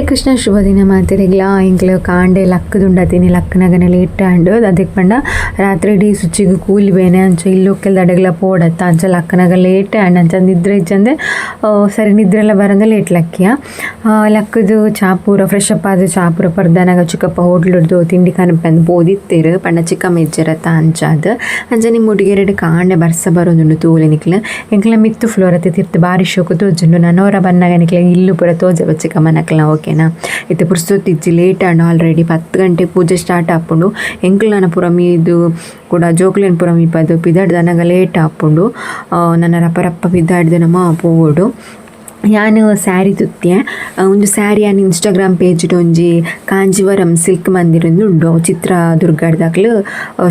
Krishna ಶುಭ ದಿನ ಮಾತೆರೆಗ್ಲ ಎಂಕ್ಲ ಕಾಂಡೆ ಲಕ್ಕದುಂಡತೀನಿ ಲಕ್ಕನಗನೆ late ಆಂಡ್ ಅದಕ್ಕೆ ಪಂಡ ರಾತ್ರಿ ಇಡೀ ಸುಚಿಗ್ ಕೂಲಿ ಬೇನೆ ಅಂಚ ಇಲ್ಲೊಕ್ಕೆಲ್ ದಡೆಗ್ಲ ಪೋಡತ್ತ ಅಂಚ ಲಕ್ಕನಗ ಲೇಟ್ ಆಂಡ್ ಅಂಚ ನಿದ್ರೆ ಇಜ್ಜಂದೆ ಸರಿ ನಿದ್ರೆಲ ಬರಂದೆ ಲೇಟ್ ಲಕ್ಕಿಯ ಲಕ್ಕದು ಚಾ ಪೂರ ಫ್ರೆಶ್ ಅಪ್ ಆದ್ ಚಾ ಪೂರ ಪರ್ದಾನಗ ಚಿಕ್ಕಪ್ಪ ಹೋಟ್ಲುಡ್ದು ತಿಂಡಿ ಕನಪಂದ್ ಪೋದಿತ್ತೆರ್ ಪಂಡ ಚಿಕ್ಕಮ್ಮ ಇಜ್ಜೆರತ್ತ ಅಂಚಾದ್ ಅಂಚ ನಿಮ್ಮ ಹುಡುಗಿಯರೆಡ್ ಕಾಂಡೆ ಬರ್ಸ ಬರೋದುಂಡು ತೂಲೆ ನಿಕ್ಲ್ ಎಂಕ್ಲ ಮಿತ್ತು ಫ್ಲೋರ್ ಅತ್ತೆ ತಿರ್ತ್ ಬಾರಿ ಶೋಕು ತೋಜುಂಡು ನನೋರ ಬನ್ನಗ ನಿಕ್ಲೆ ಇಲ್ಲು ಪೂರ ತೋಜ ಚಿಕ್ಕಮ್ಮನಕ್ಲ ಓಕೆನಾ. ಇತ್ತೆ ಪುರ್ಸೊತ್ತಿಜ್ಜಿ late and already 10 ಗಂಟೆ ಪೂಜೆ ಸ್ಟಾರ್ಟ್ ಆಪುಂಡು ಎಂಕ್ಲನ ಪೂರ ಮೀದು ಕೂಡ ಜೋಕ್ಲೆನ್ ಪೂರ ಮೀಪದು ಪಿದಾಡ್ದನಗ ಲೇಟ್ ಆಪುಂಡು ನನ ರಪ್ಪ ರಪ್ಪ ಪಿದಾಡ್ದು ನಮ ಪೋವೊಡು. ಯಾನ್ ಸ್ಯಾರಿ ತುತ್ಯೆ ಒಂಜಿ ಸ್ಯಾರಿ ಯಾನ್ ಇನ್ಸ್ಟಾಗ್ರಾಮ್ ಪೇಜ್ ಒಂಜಿ ಕಾಂಜಿವರಂ ಸಿಲ್ಕ್ ಮಂದಿರ ಉಂಡು ಅವು ಚಿತ್ರದುರ್ಗದಕ್ಲು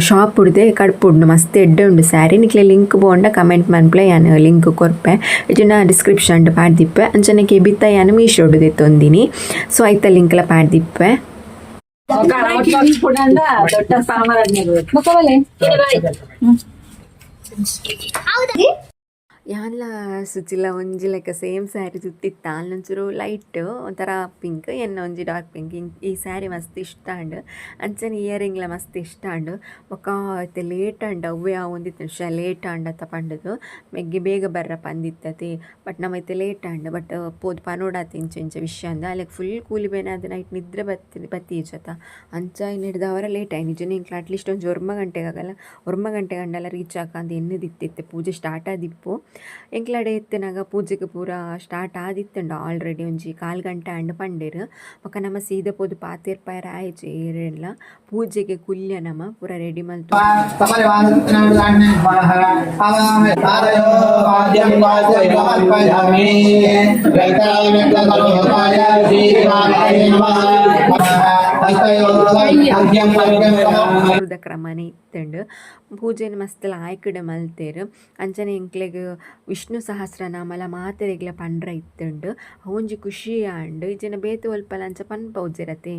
ಶಾಪ್ ಉಡ್ದೆ ಕಡ್ಪುಡ್ಡು ಮಸ್ತ್ ಎಡ್ಡೆ ಉಂಡು ಸ್ಯಾರಿ. ನಿಕ್ಲೆ ಲಿಂಕ್ ಬೋಂಡ ಕಮೆಂಟ್ ಮನ್ಪುಲೆ ಯಾನ್ ಲಿಂಕ್ ಕೊರ್ಪೆ ಇಜ್ಜಿಂಡ ಡಿಸ್ಕ್ರಿಪ್ಷನ್ ಪಾಡ್ದಿಪ್ಪೆ. ಅಂಚನೆ ಕೆಬಿತ ಯಾನ್ ಮೀಶೋಡ್ ದೆತ್ತೊಂದಿನಿ ಸೊ ಐತ ಲಿಂಕ್ಲ ಪಾಡ್ದಿಪ್ಪೆ. ದೊಡ್ಡ ಸಾಮರಾಜ್ಞ. ಯಾನ್ಲ ಸುಚಿಲ ಒಂಜಿ ಲೆಕ್ಕ ಸೇಮ್ ಸ್ಯಾರಿ ತುತ್ತಿತ್ತ ಅಲ್ನೊಂಚೂರು ಲೈಟ್ ಒಂಥರ ಪಿಂಕ್ ಎನ್ನ ಒಂಜಿ ಡಾರ್ಕ್ ಪಿಂಕ್. ಈ ಸ್ಯಾರಿ ಮಸ್ತ್ ಇಷ್ಟ ಆಂಡ್ ಅಂಚನೆ ಇಯರಿಂಗ್ಲ ಮಸ್ತ್ ಇಷ್ಟ ಆಂಡ್. ಬೊಕ್ಕ ಇತ್ತೆ ಲೇಟ್ ಆಂಡ್ ಅವ್ವೇ ಆವೊಂದಿತ್ತ್ಂಡ್ ಶ್ಯೆ ಲೇಟ್ ಆಂಡತ್ತ ಪಂಡುದು ಮೆಗ್ಗೆ ಬೇಗ ಬರ್ರ ಪಂದಿತ್ತತೆ. ಬಟ್ ನಮ ಇತ್ತೆ late and but ಪೋದು ಪನೋಡಾತೆ ಇಂಚ ಇಂಚ ವಿಷಯ ಅಂದ್ ಅಲೆಗ್ ಫುಲ್ ಕೂಲಿ ಬೇನೆ ಆದ್ ನೈಟ್ ನಿದ್ರೆ ಬತ್ತಿ ಬತ್ತಿಜತ ಅಂಚ ಇನೆಡ್ದಾವರ ಲೇಟ್ ಆಯ್ನಿ ಇಜ್ಜಿಂಡ ಎಂಕ್ಲ ಅಟ್ಲೀಸ್ಟ್ ಒಂಜಿ 9 ಗಂಟೆಗ್ ಆಗಲ 9 ಗಂಟೆಗ್ ಆಂಡಲ ರೀಚ್ ಆಕ ಅಂದ್ ಎನ್ನುದಿತ್ತಿತ್ತೆ. ಪೂಜೆ ಸ್ಟಾರ್ಟ್ ಆದಿಪ್ಪು ಎಂಕ್ಲಡೆ ಇತ್ತಿನಾಗ ಪೂಜೆಗ್ ಪೂರ ಸ್ಟಾರ್ಟ್ ಆದಿತ್ತುಂಡು ಆಲ್ರೆಡಿ ಒಂಜಿ ಕಾಲ್ ಗಂಟೆ ಆಂಡ್ ಪಂಡೆರ್. ಬೊಕ ನಮ ಸೀದ ಪೋದು ಪಾತೆರ್ಪಯೆರೆ ಆಯ್ಜಿ ಏರೆನ್ಲ ಪೂಜೆಗೆ ಕುಲ್ಯ ನಮ ಪೂರ ರೆಡಿ ಮಲ್ತು. ಕ್ರಮನೆ ಇತ್ತುಂಡು ಪೂಜೆನ್ ಮಸ್ತ್ ಲಾಯ್ಕ್ಡ್ ಮಲ್ತೆರ್. ಅಂಚನೆ ಎಂಕ್ಲೆಗ್ ವಿಷ್ಣು ಸಹಸ್ರನಾಮಲ ಮಾತೆರೆಗ್ಲ ಪಂಡ್ರ ಇತ್ತುಂಡು ಅವೊಂಜಿ ಖುಷಿ ಆಂಡ್. ಇಜ್ಜಿಂಡ ಬೇತೆ ಒಲ್ಪಲ ಅಂಚ ಪನ್ಪೌಜೆರತೆ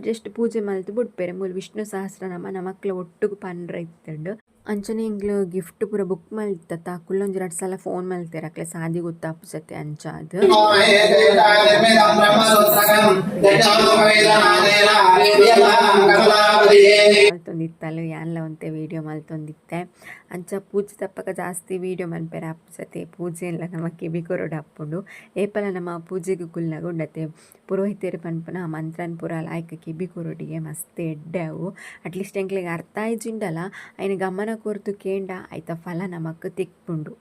ಜಸ್ಟ್ ಪೂಜೆ ಮಲ್ತ್ ಬುಡ್ಪೆರ್. ಮೂಲು ವಿಷ್ಣು ಸಹಸ್ರನಾಮ ನಮಕ್ಲ ಒಟ್ಟುಗು ಪಂಡ್ರ ಇತ್ತುಂಡು. ಅಂಚನೆ ಎಂಕ್ಲು ಗಿಫ್ಟ್ ಪೂರ ಬುಕ್ ಮಲ್ತತ್ತ ಅಕುಲು ಒಂಜಿ ರಡ್ಡ್ ಸಲ ಫೋನ್ ಮಲ್ತೆರ್ ಅಕ್ಲೆ ಸಾದಿ ಗೊತ್ತಾಪುಜತೆ ಅಂಚಾದ್. ಮಲ್ತೊಂದಿತ್ತಲ್ ಯಾನ್ಲ ಒಂತೆ ವೀಡಿಯೋ ಮಲ್ತೊಂದಿತ್ತೆ. ಅಂಚ ಪೂಜೆ ತಪ್ಪಗ ಜಾಸ್ತಿ ವೀಡಿಯೋ ಮನ್ಪೆರೆ ಆಪುಜತೆ ಪೂಜೆನ್ಲ ನಮ ಕೆಬಿ ಕೊರೊಡು ಆಪುಂಡು. ಏಪಲ ನಮ ಪೂಜೆಗ್ ಕುಲ್ನಗ ಉಂಡತೆ ಪುರೋಹಿತೆರ್ ಪನ್ಪುನ ಮಂತ್ರನ್ ಪೂರ ಲಾಯ್ಕ್ ಕೆಬಿ ಕೊರೊಡಿಗೆ ಮಸ್ತ್ ಎಡ್ಡೆ ಅವು. ಅಟ್ಲೀಸ್ಟ್ ಎಂಕ್ಲೆಗ್ ಅರ್ಥ ಆಯಿಜಿಂಡಲ ಐನ್ ಗಮನ ಕೊರ್ದು ಕೇಂಡ ಐತ ಫಲ ನಮಕ್ ತಿಕ್ಕುಂಡು.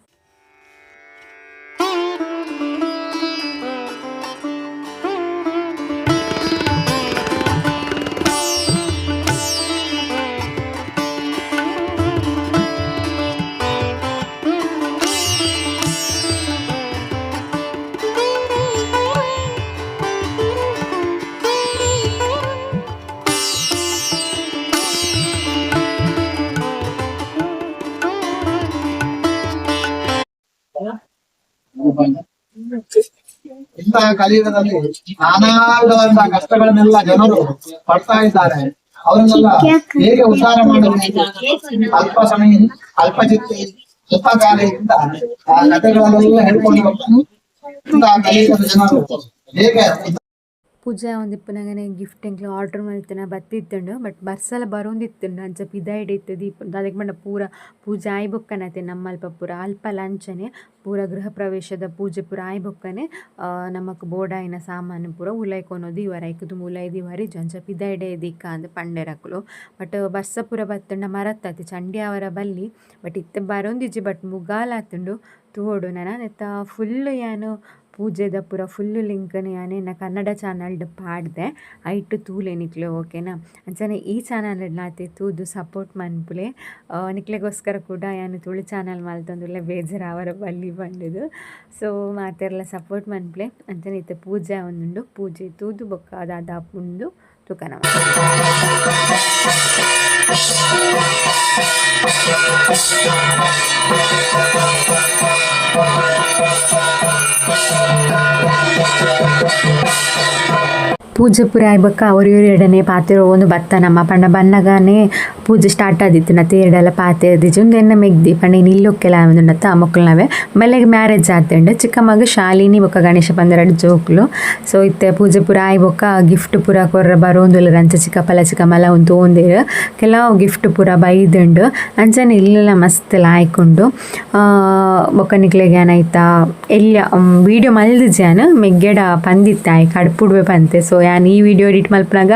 ಇಂತಹ ಕಲಿಯುಗದಲ್ಲಿ ನಾನಾ ವಿಧವಾದಂತಹ ಕಷ್ಟಗಳನ್ನೆಲ್ಲ ಜನರು ಪಡ್ತಾ ಇದ್ದಾರೆ. ಅವರನ್ನೆಲ್ಲ ಹೇಗೆ ಉದ್ಧಾರ ಮಾಡಬೇಕು? ಅಲ್ಪ ಸಮಯ, ಅಲ್ಪ ಚಿತ್ತೆ, ಸ್ವಲ್ಪ ಕಾಲದಿಂದ ಆ ಕಥೆಗಳನ್ನೆಲ್ಲ ಹೇಳ್ಕೊಂಡು ಹೋಗ್ತಾರೆ. ಇಂತಹ ಕಲಿಯುಗದ ಜನರು ಹೇಗೆ ಪೂಜೆ ಆವೊಂದಿಪ್ಪುನಗನೆ ಗಿಫ್ಟ್ ಎಂಕ್ಲ ಆರ್ಡರ್ ಮಲ್ತಿನ ಬತ್ತಿತ್ತುಂಡು ಬಟ್ ಬರ್ಸಲ ಬರೊಂದಿತ್ತುಂಡು ಅಂಚ ಪಿದಾಯ್ಡ್ ಇತ್ತೆ ದೀಪ ದಾದೆಕ್ ಪಂಡ ಪೂರ ಪೂಜೆ ಆಯಿ ಬೊಕ್ಕನತೆ ನಮ್ಮಲ್ಪ ಪೂರ ಅಲ್ಪಲ ಅಂಚನೆ ಪೂರ ಗೃಹ ಪ್ರವೇಶದ ಪೂಜೆ ಪೂರ ಆಯಿ ಬೊಕ್ಕನೆ ನಮಕ್ ಬೋಡಾಯಿನ ಸಾಮಾನು ಪೂರ ಉಲಾಯಿ ಕೊನೊದು ದೀವರ ಐಕ್ ದುಂಬು ಉಲಾಯಿ ದೀವರೆ ಇಜ್ಜಿ ಅಂಚ ಪಿದಾಯ್ಡೆ ದೀಕ ಅಂದ್ ಪಂಡೆರ್ ಅಕುಲು. ಬಟ್ ಬರ್ಸ ಪೂರ ಬತ್ತುಂಡ ಮರತ್ತತೆ ಚಂಡಿ ಆವರ ಬಲ್ಲಿ ಬಟ್ ಇತ್ತೆ ಬರೊಂದಿಜ್ಜಿ ಬಟ್ ಮುಗಾಲ್ ಆತುಂಡು ತೂವೊಡು ನನ ನೆತ್ತ ಫುಲ್ಲ್ ಯಾನ್ ಪೂಜೆದ ಪೂರ ಫುಲ್ಲ್ ಲಿಂಕ್ನ್ ಯಾನ್ ಎನ್ನ ಕನ್ನಡ ಚಾನಲ್ಡ್ ಪಾಡ್ದೆ ಐಟ್ ತೂಲೆ ನಿಕ್ಲು ಓಕೆನಾ. ಅಂಚನೆ ಈ ಚಾನಲ್ ಆತೆ ತೂದು ಸಪೋರ್ಟ್ ಮನ್ಪುಲೆ. ನಿಕ್ಲೆಗೋಸ್ಕರ ಕೂಡ ಯಾನ್ ತುಳು ಚಾನಲ್ ಮಲ್ತೊಂದುಲ್ಲೆ ಬೇಜಾರ್ ಆವರೆ ಬಲ್ಲಿ ಪಂಡುದು. ಸೊ ಮಾತೆರ್ಲ ಸಪೋರ್ಟ್ ಮನ್ಪುಲೆ. ಅಂಚನೆ ಇತ್ತೆ ಪೂಜೆ ಆವೊಂದುಂಡು ಪೂಜೆ ತೂದು ಬೊಕ್ಕ ದಾದ ಆಪುಂಡು ತೂಕ ನಮ. ಪೂಜೆ ಪೂರ ಆಯಿ ಬೊಕ್ಕ ಒರಿಯೊರಿಯಡನೆ ಪಾತೆರೊಂದು ಬತ್ತ ನಮ್ಮ ಪಂಡ ಬನ್ನಗನೆ ಪೂಜೆ ಸ್ಟಾರ್ಟ್ ಆದಿತ್ತು ತೇರ್ಡಲ ಪಾತೆರ್ದಿಜಿ ಉಂದು ಎನ್ನ ಮೆಗ್ದಿ ಪಂಡ ಇನಿ ಇಲ್ಲೊಕ್ಕೆಲ ಆವೊಂದುಂಡತ್ತ ಮೊಕ್ಕಲ್ನವೇ ಮಲ್ಲೆಗ್ ಮ್ಯಾರೇಜ್ ಆತುಂಡು. ಚಿಕ್ಕಮ್ಮಗ್ ಶಾಲಿನಿ ಬೊಕ್ಕ ಗಣೇಶ ಪಂದ್ ಜೋಕುಲು. ಸೊ ಇತ್ತೆ ಪೂಜೆ ಪೂರ ಆಯಿ ಬೊಕ್ಕ ಗಿಫ್ಟ್ ಪೂರ ಕೊರ್ರ ಬರೋಂದುಲ್ಲೆರ್ ಅಂಚ ಚಿಕ್ಕಪ್ಪಲ ಚಿಕ್ಕಮ್ಮಲ ಉಂದು ತೋಂದೆರ್ ಕೆಲವು ಗಿಫ್ಟ್ ಪೂರ ಬೈದುಂಡು. ಅಂಚನೆ ಇಲ್ಲಲ ಮಸ್ತ್ ಲಾಯ್ಕ್ ಉಂಡು. ಬೊಕ್ಕ ನಿಕ್ಲೆಗ್ ಯಾನ್ ಐತ ಎಲ್ಯ ವೀಡಿಯೋ ಮಲ್ದಿಜಿ ಯಾನ್ ಮೆಗ್ಗೆಡ ಪಂದಿತ್ತೆ ಆಯೆ ಕಡ್ಪುಡುವೆ ಪಂತೆ. ಸೊ ಯಾನ್ ಈ ವೀಡಿಯೋ ಎಡಿಟ್ ಮಲ್ಪುನಗ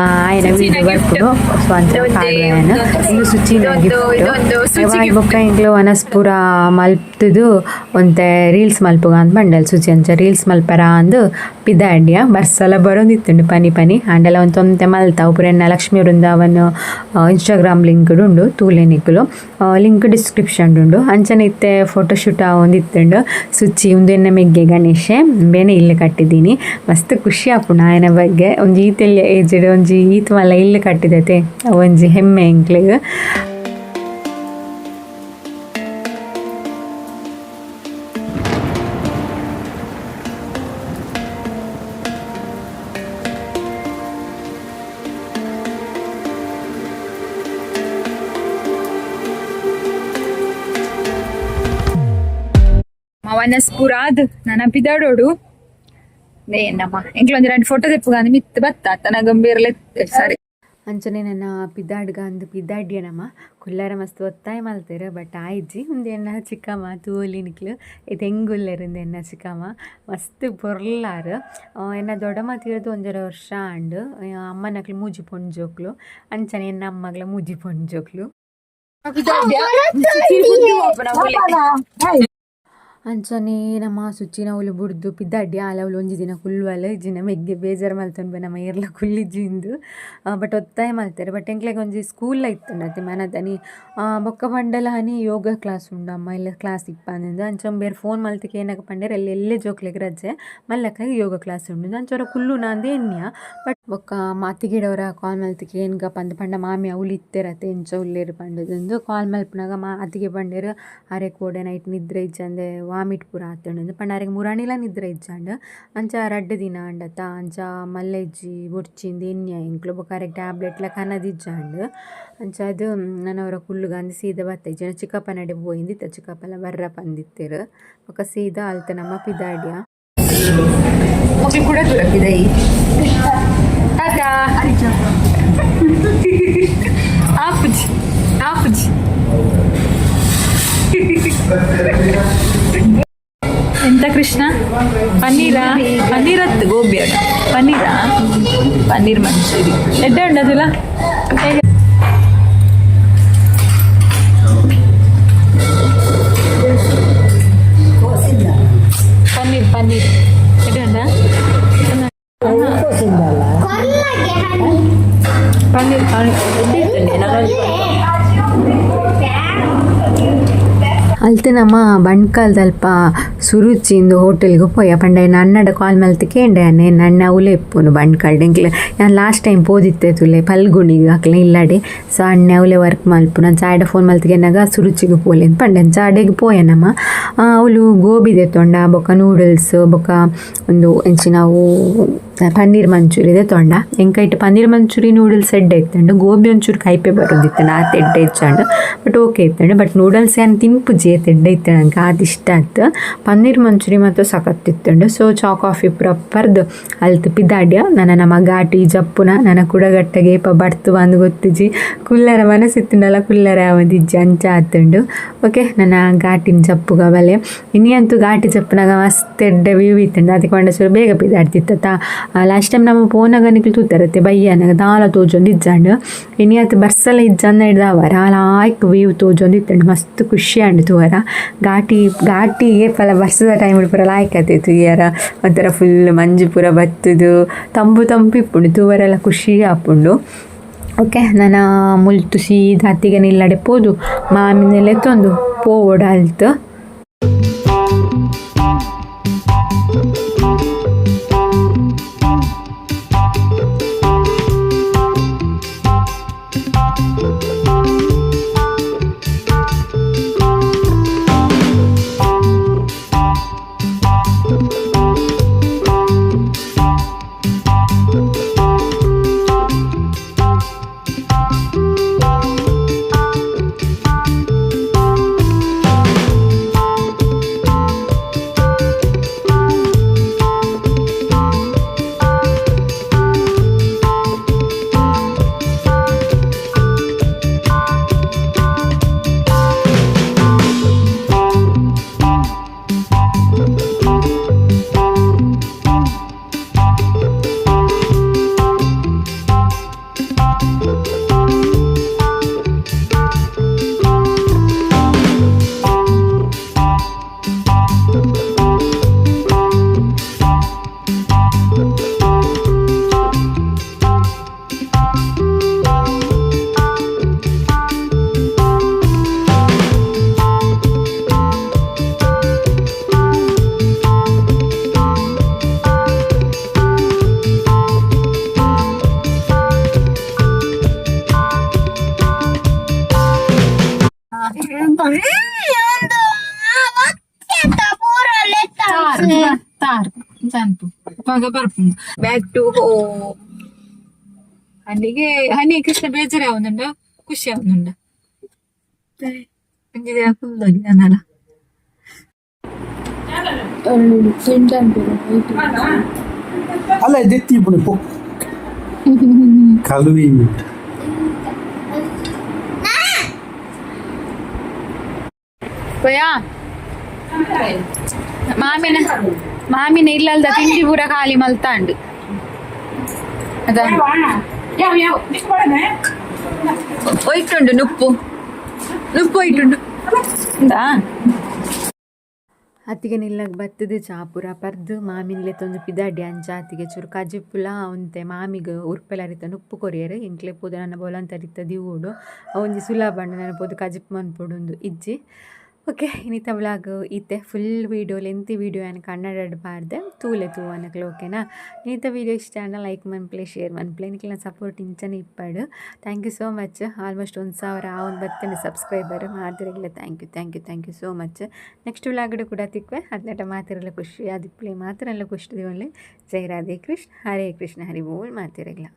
ಆಯನ ವೀಡಿಯೋ ಬರ್ಪುಂಡು. ಸೊ ಅಂಚ ಪಾಡುವೆ ಯಾನ್. ಉಂದು ಸುಚಿನ ಗಿಫ್ಟ್. ಬೊಕ್ಕ ಎಂಕ್ಲು ವನಸ್ ಪೂರ ಮಲ್ತುದು ಒಂತೆ ರೀಲ್ಸ್ ಮಲ್ಪುಗ ಅಂದ್ ಪಂಡಲ್ ಸುಚಿ. ಅಂಚ ರೀಲ್ಸ್ ಮಲ್ಪರ ಅಂದ್ ಪಿದಾಡ್ಯ. ಬರ್ಸಲ ಬರೊಂದಿತ್ತುಂಡು ಪನಿ ಪನಿ ಆಂಡಲ ಒಂತೆ ಒಂತೆ ಮಲ್ತ. ಅವು ಪೂರ ಎನ್ನ ಲಕ್ಷ್ಮೀ ವೃಂದಾವನ್ ಇನ್ಸ್ಟಾಗ್ರಾಮ್ ಲಿಂಕ್ ಉಂಡು ತೂಲೆ ನಿಕುಲು, ಲಿಂಕ್ ಡಿಸ್ಕ್ರಿಪ್ಷನ್ ಉಂಡು. ಅಂಚನೆ ಇತ್ತೆ ಫೋಟೋಶೂಟ್ ಆವೊಂದಿತ್ತುಂಡು. ಸುಚಿ ಉಂದು ಎನ್ನ ಮೆಗ್ಗೆ ಗಣೇಶೆ ಬೇನೆ ಇಲ್ಲ್ ಕಟ್ಟಿದ್ದೀನಿ. ಮಸ್ತ್ ಖುಷಿ ಆಪುಂಡು ಆಯನ ಬಗ್ಗೆ. ಒಂಜಿ ಈತ್ ಎಲ್ಯ ಏಜ್ಡ್ ಒಂಜಿ ಈತ್ ಮಲ್ಲ ಇಲ್ಲ್ ಕಟ್ಟಿದತೆ ಒಂಜಿ ಹೆಮ್ಮೆ ಎಂಕ್ಲೆಗ್. ಮವನಸ್ ಪೂರಾದ್ ನನ ಪಿದಾಡೋಡು ನೇ ನಮ್ಮ ಎಂಕ್ಲೊಂಜಿ ರಡ್ಡ್ ಫೋಟೋ ದೆಪ್ಪುಗ ಅಂದ್ ಮಿತ್ತ್ ಬತ್ತ ತನ ಗಂಭೀರ್ಲೆ ಸರಿ. ಅಂಚನೆ ನನ್ನ ಪಿದಾಡ್ಗ ಅಂದ್ ಪಿದಾಡ್ಯ ನಮ ಕುಲ್ಲರ ಮಸ್ತ್ ಒತ್ತಾಯ ಮಲ್ತೆರ್ ಬಟ್ ಆಯಿಜಿ. ಉಂದು ಎನ್ನ ಚಿಕ್ಕಮ್ಮ ತೂವೊಲಿ ನಿಕ್ಲು ಇತ್ತೆ ಎಂಗುಲ್ಲೆರ್. ಉಂದು ಎನ್ನ ಚಿಕ್ಕಮ್ಮ ಮಸ್ತ್ ಪೊರ್ಲಾರ್. ಎನ್ನ ದೊಡ್ಡಮ್ಮ ತೀರ್ದ್ ಒಂಜರೆ ವರ್ಷ ಆಂಡ್. ಅಮ್ಮನಕ್ಲು ಮೂಜಿ ಪೊಣ್ಣು ಜೋಕ್ಲು. ಅಂಚನೆ ಎನ್ನ ಅಮ್ಮಗ್ಲ ಮೂಜಿ ಪೊಣ್ಣು ಜೋಕ್ಲು. ಅಂಚನೆ ನಮ ಸುಚಿನ ಅವ್ಲು ಬುಡ್ದು ಪಿದಾಡ್ಯ. ಆಲ್ ಅವ್ಲು ಒಂಜಿ ದಿನ ಕುಲ್ಲುವಲ್ ಇಜ್ಜಿಂಡ ಮೆಗ್ಗೆ ಬೇಜಾರ್ ಮಲ್ತೊನ್ಬೆ ನಮ ಏರ್ಲ ಕುಲ್ಲಿಜಿಂದ್. ಬಟ್ ಒತ್ತಾಯ ಮಲ್ತೆರ್. ಬಟ್ ಎಂಕ್ಲೆಗ್ ಒಂಜಿ ಸ್ಕೂಲ್ ಇತ್ತುಂಡು ಅತೆ ಮನದನಿ ಬೊಕ್ಕ ಪಂಡಲ ಆನಿ ಯೋಗ ಕ್ಲಾಸ್ ಉಂಡು ಅಮ್ಮ ಇಲ್ಲ ಕ್ಲಾಸ್ ಇಪ್ಪಂದ್. ಅಂಚ ಬೇರೆ ಫೋನ್ ಮಲ್ತ್ ಕೇನಗ ಪಂಡೆರ್ ಎಲ್ಲೆ ಎಲ್ಲೆ ಜೋಕ್ಲೆಗ್ ರಜೆ ಮಲ್ಲಕ್ಲೆಗ್ ಯೋಗ ಕ್ಲಾಸ್ ಉಂಡು ಅಂಚ ಒರ ಕುಲ್ಲುನ ಅಂದ್ ಎನ್ನಿಯ. ಬಟ್ ಬೊಕ್ಕ ಮಾತಿಗೆಡವರ ಕಾಲ್ ಮಲ್ತ್ ಕೇನ್ಗ ಪಂದ್ ಪಂಡ ಮಾಮಿ ಅವ್ಲು ಇತ್ತೆರತೆ ಎಂಚ ಉಲ್ಲೆರ್ ಪಂಡುದು ಕಾಲ್ ಮಲ್ಪುನಗ ಅತ್ತಿಗೆ ಪಂಡೆರ್ ಅರೆಗ್ ಕೋಡೆ ನೈಟ್ ನಿದ್ರೆ ಇಜ್ಜಂದೆ ವಾಮಿಟ್ ಪೂರ ಆತುಂಡು ಪಂಡ ಅರೆಗ್ ಮುರಾನಿಲ ನಿದ್ರೆ ಇಜ್ಜಾಂಡ್. ಅಂಚ ರಡ್ಡ್ ದಿನ ಆಂಡತ ಅಂಚ ಮಲ್ಲೆಜ್ಜಿ ಬೊಡ್ಚಿಂದ್ ಎನ್ನಿಯ ಎಂಕ್ಲು. ಬೊಕ್ಕ ಅರೆಗ್ ಟ್ಯಾಬ್ಲೆಟ್ ಲ ಕನದಿಜ್ಜಾಂಡ್. ಅಂಚಾದ್ ನನ ಒರ ಕುಲ್ಲುಗ ಅಂದ್ ಸೀದಾ ಬತ್ತೆ. ಇಜ್ಜಿಂಡ ಚಿಕ್ಕಪ್ಪನಡೆ ಪೋಯಿಂದಿತ್ತ ಚಿಕ್ಕಪ್ಪಲ ಬರ್ರ ಪಂದಿತ್ತೆರ್. ಬೊಕ್ಕ ಸೀದಾ ಅಲ್ತ ನಮ ಪಿದಾಡ್ಯ. ಮೊಕ್ಲು ಕುಡ ದೂರ ಟಾಟಾ ಆಪುಜಿ ಆಪುಜಿ. ಎಂತ ಕೃಷ್ಣ ಪನ್ನೀರಾ? ಪನ್ನೀರ್ ಅತ್ತು ಗೋಬಿ ಅಡ ಪನ್ನೀರಾ? ಪನ್ನೀರ್ ಮಂಚೂರಿ ಎಡ್ಡೆ ಉಂಡದಿಲ್ಲ. ಪನ್ನೀರ್ ಪನ್ನೀರ್ ಎಡ್ಡೆ ಉಂಡಾ? ಪನ್ನೀರ್ ಪನ್ನೀರ್. ಅಲ್ತ್ ನಮ ಬಂಟ್ವಾಳದಲ್ಪ ಸುರುಚಿ ಇಂದು ಹೋಟೆಲ್ಗ್ ಪೋಯ. ಪಂಡ ಎನ್ನ ಅಣ್ಣಡ ಕಾಲ್ ಮಲ್ತ್ ಕೇಂಡೆ ಯಾನ್ ಎನ್ನ ಅಣ್ಣ ಅವ್ಲೇ ಇಪ್ಪುನು ಬಂಟ್ವಾಳಡ್. ಎಂಕ್ಲೆ ಯಾನ್ ಲಾಸ್ಟ್ ಟೈಮ್ ಪೋದಿತ್ತೆ ತೂಲೆ ಫಲ್ಗುಣಿಗ್ ಅಕ್ಲ್ನ ಇಲ್ಲಡೆ. ಸೊ ಅಣ್ಣೆ ಅವ್ಲೇ ವರ್ಕ್ ಮಲ್ಪುನು. ಅಂಚ ಆಯಡ ಫೋನ್ ಮಲ್ತ್ ಕೇನ್ನಗ ಸುರುಚಿಗ್ ಪೋಲೆ ಅಂದ್ ಪಂಡೆ. ಅಂಚ ಅಡೆಗ್ ಪೋಯ ನಮ. ಅವ್ಲು ಗೋಬಿ ದೆತ್ತೊಂಡ ಬೊಕ ನೂಡಲ್ಸ್ ಬೊಕ ಉಂದು ಎಂಚಿನವು ಪನ್ನೀರ್ ಮಂಚೂರಿ ದೆತ್ತೊಂಡ. ಎಂಕ್ ಐಟ್ ಪನ್ನೀರ್ ಮಂಚೂರಿ ನೂಡಲ್ಸ್ ಎಡ್ಡೆ ಇತ್ತುಂಡು. ಗೋಬಿ ಒಂಚೂರು ಕೈಪೆ ಬರೊಂದಿತ್ತುಂಡು ಆತ್ ಎಡ್ಡೆ ಇಜ್ಜಾಂಡ್ ಬಟ್ ಓಕೆ ಇತ್ತುಂಡು. ಬಟ್ ನೂಡಲ್ಸ್ ಯಾನ್ ತಿನ್ಪುಜಿ ಏತ್ ಎಡ್ಡೆ ಇತ್ತುಂಡು ಅಂಕ ಆತ್ ಇಷ್ಟ ಅತ್ತ್. ಪನ್ನೀರ್ ಮಂಚೂರಿ ಮಾತ್ರ ಸಖತ್ ಇತ್ತುಂಡು. ಸೊ ಚಾ ಕಾಫಿ ಪೂರ ಪರ್ದ್ ಅಲ್ತ್ ಪಿದಾಡ್ಯ. ನನ ನಮ ಘಾಟಿ ಜಪ್ಪುನ ನನ ಕುಡಗಟ್ಟಗೆ ಏಪ ಬಡ್ತು ಅಂದ್ ಗೊತ್ತಿಜ್ಜಿ. ಕುಲ್ಲರ ಮನಸ್ಸಿತ್ತುಂಡಲ ಕುಲ್ಲರೆ ಆವೊಂದಿಜ್ಜಿ ಅಂಚ ಆತುಂಡು. ಓಕೆ ನನ ಘಾಟಿನ್ ಜಪ್ಪುಗ ಬಲೆ. ಇನಿ ಅಂತೂ ಘಾಟಿ ಜಪ್ಪುನಗ ಮಸ್ತ್ ಎಡ್ಡೆ ವ್ಯೂ ಇತ್ತುಂಡು. ಅದಕ್ಕೆ ಪಂಡ ಚೂರು ಬೇಗ ಪಿದಾಡ್ತಿತ್ತ. ಲಾಸ್ಟ್ ಟೈಮ್ ನಮ ಪೋನಗ ನಿಕುಲು ತೂತರತ್ತೆ ಬಯ್ಯನಗ ದಾಲ ತೋಜೊಂದು ಇಜ್ಜಾಂಡ್. ಇನಿ ಅತ್ ಬರ್ಸಲ ಇಜ್ಜಂದ ಹಿಡ್ದಾವರ ಲಾಯ್ಕ್ ವ್ಯೂ ತೋಜೊಂದು ಇತ್ತುಂಡು. ಮಸ್ತ್ ಖುಷಿ ಆಂಡ್ ತೂವರ. ಘಾಟಿ ಘಾಟಿ ಏಪಲ ಬರ್ಸದ ಟೈಮ್ ಪೂರ ಲಾಯ್ಕ್ ಆತೆ ತೂಯರ. ಒಂಥರ ಫುಲ್ ಮಂಜು ಪೂರ ಬತ್ತುದು ತಂಪು ತಂಪು ಇಪ್ಪುಂಡು ತೂವರೆಲ ಖುಷಿ ಆಪುಂಡು. ಓಕೆ ನನ ಮುಲ್ತು ಸೀದಾ ಅತ್ತಿಗೆನ ಇಲ್ಲಡೆ ಪೋದು ಮಾಮಿನ ಲೆತ್ತೊಂದು ಪೋವೊಡು ಅಲ್ತ್. ಮಗ ಬರ್ಪುಂಡು. ಬ್ಯಾಕ್ ಟು ಹೋಮ್ ಅಲ್ಲಿಗೆ. ಹನಿ ಕೃಷ್ಣ ಬೇಜಾರೇ ಆವೊಂದುಂಡ, ಖುಷಿ ಆವೊಂದುಂಡ? ಒಂಜಿ ದಿನ ಕುಲ್ಲೊಲಿ ನನಲ. ಅಲ್ಲ ದೆತ್ತಿ ಇಪ್ಪುನಿ ಪೊ ಕಲುವಿ. ಪೋಯಾ ಮಾಮಿನ ಮಾಮಿನ ಇಲ್ಲಲ್ದ ತಿಂಡಿ ಪೂರ ಖಾಲಿ ಮಲ್ತಾಂಡು ಅದ. ಒಯ್ಟುಂಡು ನುಪ್ಪು, ನುಪ್ಪು ಒಯ್ಟುಂಡು ಇಂದಾ. ಅತ್ತಿಗೆ ನಿಲ್ಲಗ್ ಬತ್ತದು ಚಾಪುರ ಪರ್ದು ಮಾಮಿನ್ಲೆ ತೊಂದು ಪಿದಾಡಿ. ಅಂಚ ಅತ್ತಿಗೆ ಚೂರು ಕಜಿಪುಲ ಒಂತೆ ಮಾಮಿಗ್ ಉರ್ಪೆಲರಿತ ನುಪ್ಪು ಕೊರಿಯೆರ್. ಎಂಕ್ಲೆ ಪೋದು ನನ ಬೋಲಂತರಿತ ದಿವೋಡು, ಒಂಜಿ ಸುಲಭ ಅಂಡ ನನ ಪೋದು ಕಜಿಪು ಮನ್ಪೊಡುಂದು ಇಜ್ಜಿ. ಓಕೆ, ಇನಿತ ವ್ಲಾಗ್ ಇತ್ತೆ. ಫುಲ್ ವೀಡಿಯೋ, ಲೆಂತಿ ವೀಡಿಯೋ ಯಾನ್ ಕನ್ನಡಡ್ ಪಾಡ್ದೆ, ತೂಲೆ ತೂವನಕ್ಲೆ, ಓಕೆನಾ? ಇನಿತ ವೀಡಿಯೋ ಇಷ್ಟ ಆಂಡ ಲೈಕ್ ಮನ್ಪುಲೆ, ಶೇರ್ ಮನ್ಪುಲೆ. ನಿಕ್ಲೆನ ಸಪೋರ್ಟ್ ಇಂಚನೆ ಇಪ್ಪಡು. Thank you so much. Almost 1000 ಆವೊಂದು ಬತ್ತುಂಡು ಸಬ್ಸ್ಕ್ರೈಬರ್. ಮಾತೆರೆಗ್ಲ thank you, thank you, thank you so much. Next ವ್ಲಾಗ್ಡ್ ಕೂಡ ತಿಕ್ವೆ. ಅತ್ನಟ ಮಾತೆರೆಗ್ಲ ಖುಷಿ ಆದಿಪ್ಪುಲೆ, ಮಾತೆರೆಲ್ಲ ಖುಷಿ ದಿವೊನ್ಲೆ. ಜೈ ರಾಧೆ ಕೃಷ್ಣ, ಹರೇ ಕೃಷ್ಣ, ಹರಿ ಬೋಲ್ ಮಾತೆರೆಗ್ಲ.